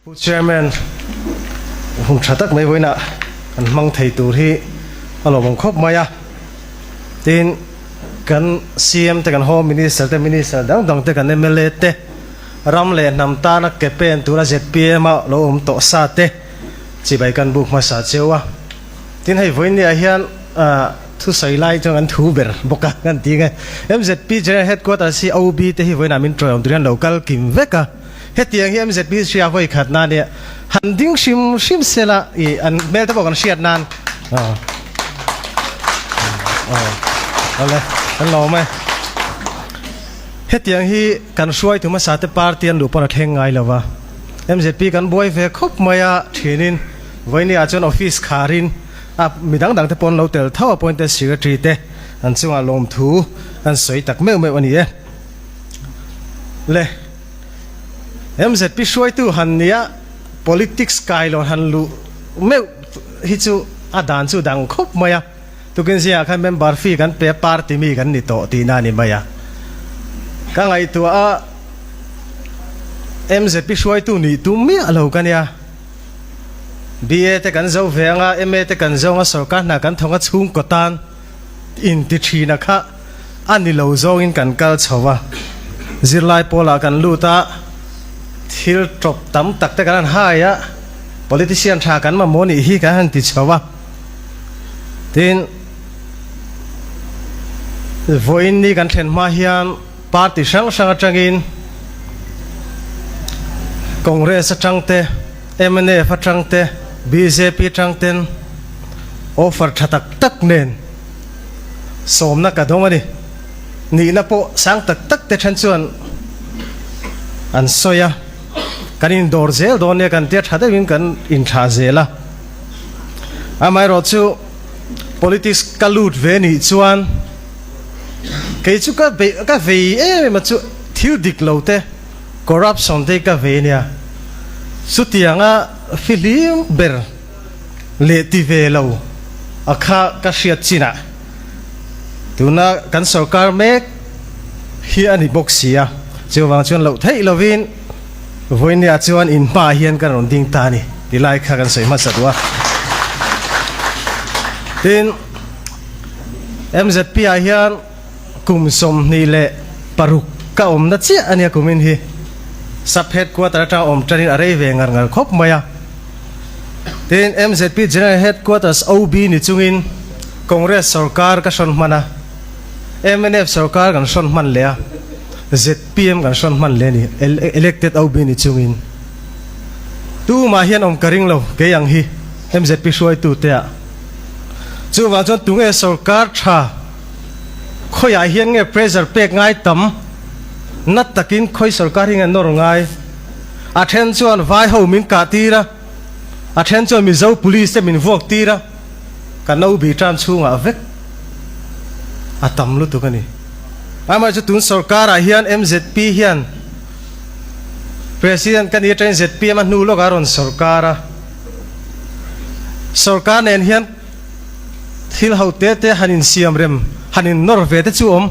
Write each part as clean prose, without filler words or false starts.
Pu Chairman, hun tha tak mai vawiinah kan hmang thei tur hi a lawmawm khawp mai a. Tin, kan CM te, kan Home Minister te, Minister dang dang te, kan mla te, ram leh hnam tana ke pen tura zpm a lo awm tawh sa te chibai kan buk hmasa cheu a. Tin, hei vawiinniah hian thusawi lai chuan kan thu ber bawk a kan ti nge. Mzp General Headquarters hi OB te hi vawiinah min tawiawm tur hian lo kal kim vek a. Hetiang hi MZP hria vawi khat na nia han ding hrim hrim sela i an hmel te pawh kan hriat nan aw aw awle kan lawm e. Hetiang hi kan hruaitu hmasa te party an luh pawn a thleng ngai lo va, MZP kan buai ve khawp mai a thinin vawinia chuan office kharin a midang dang te pawn lo tel tho appointed secretary te an chungah lawmthu an sawi tak meuh meuh a ni e. Le MZP hruaitu han nia politics kailawn han luh meuh hi chu a dan chu dang khawp mai a, tukin zingah khan member fee kan pe a party mi kan ni tawh tihna a ni mai a. Ka ngaihtuah a MZP hruaitu nih tum miah lo ka nia. BA te kan zo ve anga MA te kan zo anga sorkar hna kan thawng a chhungkaw tan inti thina kha A ni lo zawngin kan kal chho a, zirlai pawlah kan lut a, thil tawp tam tak te kan han hai a, politician tha kan mamawh nih hi kan han ti chho a. Tin, vawiin ni kan thlen hma hian party hrang hrang atangin Congress atang te, mnf atang te, bjp atang ten offer tha tak tak nen, Sawmna ka dawng a ni. Nihna pawh sang tak tak te then chuan an sawi a, kan indawr zel dawn nia kan tia tha deuhin kan inthlah zel a. Amaherawh chu politics ka lut ve nih chuan kei chu ka beih ka vei em em a chu thil dik lo te corruption te hi ka vei nia. Chutianga fihlim ber. leh ti ve lo a kha ka hriat chinah tuna kan sorkar mek hi a ni bawk si a, chuvang chuan loh theih lovin vawinia chuan in hmaah hian kan rawn ding ta a ni ti lai kha kan sawi hmasa duh a. Tin, MZP ah hian kum 26 ka awmna chiah a nia kumin hi sub headquarter atanga awm tanin a rei ve ngar ngar khawp mai a. Tin, MZP General Headquarters OB ni chungin Congress sorkar ka hrawn hman a, mnf sorkar kan hrawn hman leh a, zpm kan hrawn hman leh a ni, elected OB ni chungin. Tumah hian awm ka ring lo kei ang hi MZP hruaitute ah. Chuvang chuan tunge sorkar tha khawiah hian nge pressure pek ngai tam na takin khawi sorkar hi nge nawr ngai? A then chuan vai ho min kah tir a, a then chuan Mizo police te min vuak tir a, ka no bi tan chhungah vek a tam lutuk a ni. Amaherawhchu tun sorkarah hian MZP hian President ka ni atangin zpm a hnu lawkah a rawn sorkar a, sorkar nen hian thil ho te te han insiam rem, han innawr ve te chu awm.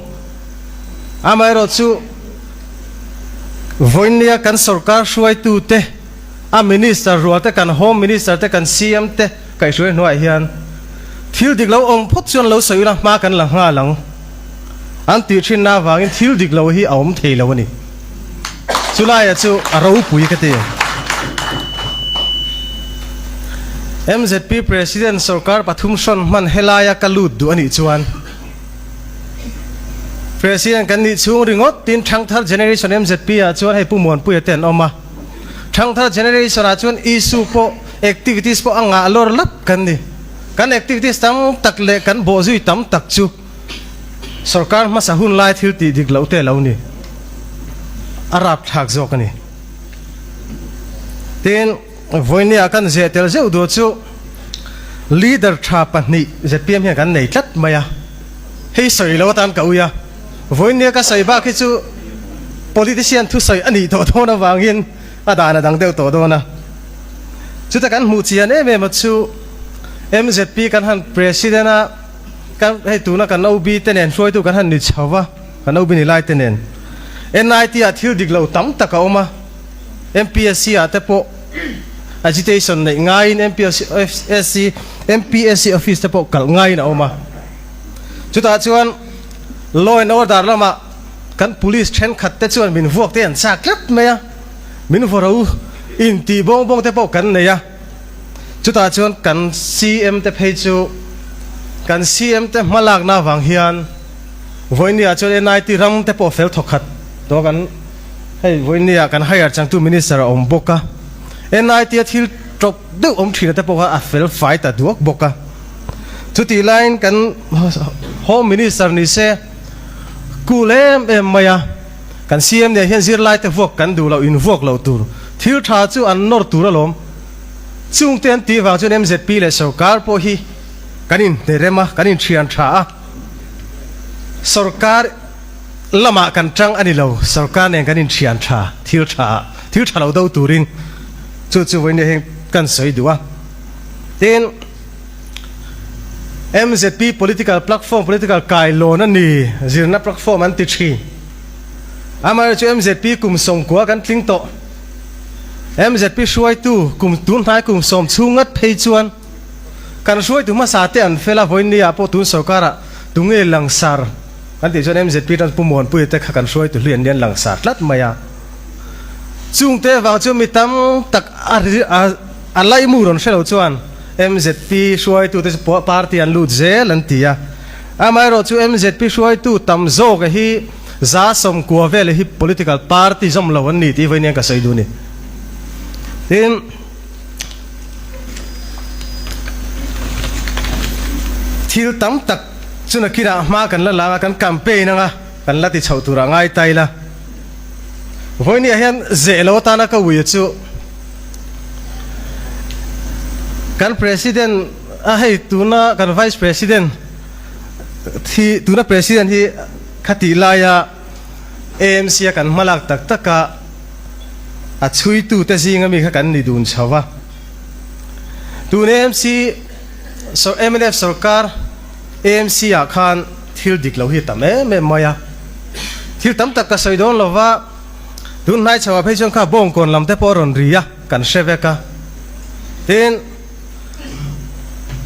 Amaherawhchu Vawinia kan sorkar hruaitute, a Minister rual te, kan Home Minister te, kan CM te kaihhruai hnuaiah hian thil dik lo awm phawt chuan lo sawi ula hma kan la nghal ang an tih thinna avangin thil dik lo hi a awm thei lo a ni. Chulaia chu a ropui ka ti. MZP President sorkar pathum hrawn hman helaia ka lut duh a nih chuan, President kan nih chhung ringawt tin Thangthar Generation MZP ah chuan hei Pu Muanpuia te an awm a. Thangthar Generation ah chuan issue pawh activities pawh a ngah lawr lap kan ni. Kan activities tam tak leh kan bawhzui tam tak chu sorkar hmasa hun lai thil tih dik loh te lo ni. A rapthlak zawk a ni. Tin, Vawinia kan zeh tel zeuh duh chu leader tha pahnih zpm hian kan nei tlat mai a, hei sawi lo atan ka ui a, vawinia ka sawi bak hi chu politician thusawi a nih tawh dawn avangin a dan a dang deuh tawh dawn a. Chuta kan hmuh chian em em a chu mzp kan han president a, kan hei tuna kan OB te nen hruaitu kan han ni chho va, kan OB ni lai te nen NIT ah thil dik lo tam tak a awm a, MPSC ah te pawh. Agitation neih ngaiin MPSC MPSC office te pawh kalh ngaiin a awm a. Chutah chuan law and order lamah kan police thenkhat te chuan min vuak te an chak tlat mai a, min vaw ro intih bawng bawng te pawh kan nei a. Chutah chuan kan CM te phei chu kan CM te hmalakna avang hian vawinia chuan NIT ram te pawh fel thawkhat tawh kan Hei vawinia kan hire changtu minister a awm bawk a, NIT a thil tawp deuh awm thin te pawh kha a fel fai ta duak bawk a. Chutih laiin kan Home Minister ni se cool em em mai a, kan CM nen hian zirlai te vuak kan duh loh in vuak loh tur thil tha chu an nawr tur alawm. Chungte an tih vang chuan MZP leh sorkar pawh hi kan inhnerem a, kan inthian tha a, sorkar Lamah kan tang a ni lo, sorkar nen kan inthian tha, thil tha, thil tha lo do turin chu chu vawiin heng kan sawi duh a. Tin, MZP political platform, political kailawn a ni, zirna platform an ti thin. Amaherawhchu chu MZP kum sawmkua kan tling tawh. MZP hruaitu kum tun hnai kum sawm chhung ngat phei chuan kan hruaitu hmasa te an fel a, vawiin ni-ah pawh tun sorkarah tunge langsar Kan tih chuan MZP tan Pu Muanpuia te kha kan hruaitu hlui an lian langsar tlat mai a. Chungte avang chu mi tam tak a a laimu rawn hre lo chuan MZP hruaitute chu party an lut zel an ti a. Amaherawh chu MZP hruaitu tam zawk hi 190 vel hi political party zawm lo an ni tih vawiin ka sawi duh a ni. Tin. Thil tam tak chu nakinah hma kan la lang a, kan campaign anga kan la ti chhoh turah ngai ta ila. Vawinia hian zeh lo atana ka ui chu kan President a hei tuna kan Vice President hi tuna President hi khatih laia AMC a kan hmalak tak tak a, a chhuitute zinga mi kha kan ni dun chho va. Tun AMC mnf sorkar AMC ah khan thil dik lo hi a tam em em mai a. Thil tam tak ka sawi dawn lo va, tun hnai chho ah phei chuan kha bawngkawn lam te pawh a rawn ri a, kan hre vek a. Tin,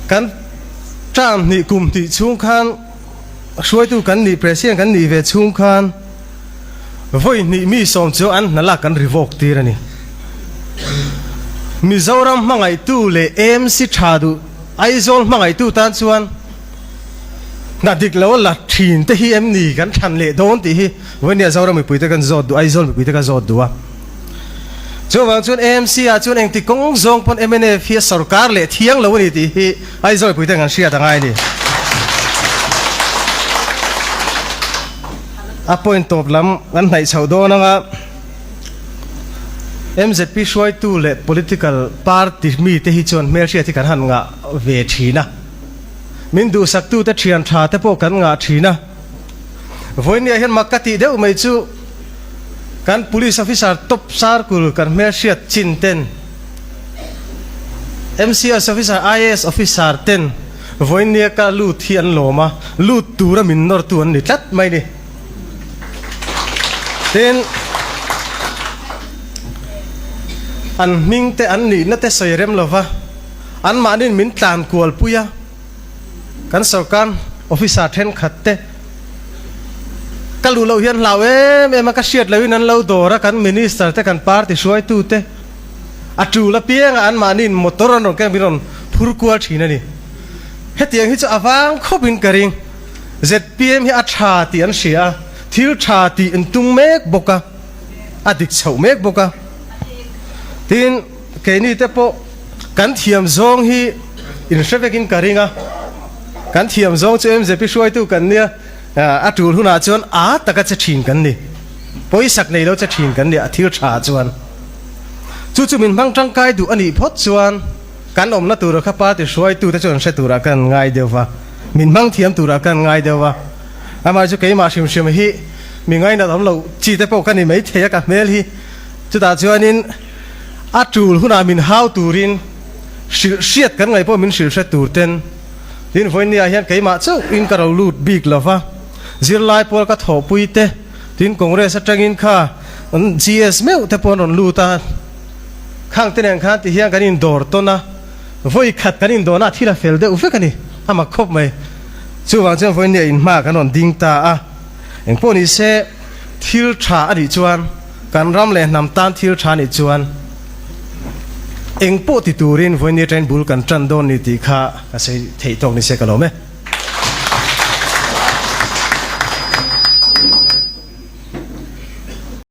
kan term hnih kum hnih chhung khan hruaitu kan nih, President kan nih ve chhung khan, Vawi hnih mi sawm chu an hna lak kan revoke tir a ni. Mizoram hmangaihtu leh AMC tha duh Aizawl hmangaihtu tan chuan hna dik lo la thin te hi em ni kan thlan leh dawn tih hi vawinia Zoram mipuite kan zawt duh, Aizawl mipuite ka zawt duh a. Chuvang chuan AMC ah chuan engti kawng zawng pawn mnf hi a sorkar leh thiang lo a ni tih hi Aizawl mipuite kan hriat a ngai a ni. A point tawp lam kan hnaih chhoh dawn anga MZP hruaitu leh political party mite hi chuan hmelhriat hi kan han ngah ve thin a, min duhsaktute thian tha te pawh kan ngah thin a. Vawinia hian mak ka tih deuh mai chu kan police officer top circle kan hmelhriat chin ten MCS officer, IAS officer ten Vawinia ka lut hi an lawm a, lut tura min nawrtu an ni tlat mai ni. Tin, an hming te an nihna te sawi rem lova, anmahniin min tlan kual pui a, kan sorkar officer thenkhat te ka luh loh hian hlau em em a, ka hriat lohin an lo dawr a, kan minister te, kan party hruaitu te, A tul apiangah anmahniin motor an rawn keng min rawn phur kual thin a ni. Hetiang hi chu a vang khawpin ka ring. Zpm hi a tha tih an hria a, thil tha tih an tum mek bawk a, a dik chhoh mek bawk a. Tin, keini te pawh kan thiam zawng hi inhre vekin ka ring a, kan thiam zawng chu MZP hruaitu kan nia, a tul hunah chuan a taka che thin kan ni. Pawisak nei lo che thin kan ni a thil tha chuan. Chu chu min hmang tangkai duh a nih phawt chuan kan awmna tura kha party hruaitute chuan hre turah kan ngai deuh va, min hmang thiam turah kan ngai deuh va. Amah chu keimah hrim hrim hi mi ngainat awm loh chi te pawh ka ni mai thei a ka hmel hi. Chutah chuanin a tul hunah min hau turin hrilh hriat kan ngaih pawh min hrilh hre tur ten tin vawinia hian keimah chauhin ka ro lut bik lo va, zirlai pawl ka thawhpui te tin Congress atangin kha GS meuh te pawh an rawn lut a. Khang te nen khan ti hian kan indawr tawn a, vawi khat kan indawrna a thil a fel deuh vek a ni, a mak khawp mai. Chuvang chuan vawiin nia inhma kan rawn ding ta a, engpawh ni se thil tha a nih chuan, kan ram leh hnam tan thil tha a nih chuan engpawh ti turin vawiin nia train bul kan tan dawn ni tih kha ka sawi theih tawk ni se ka lawm e.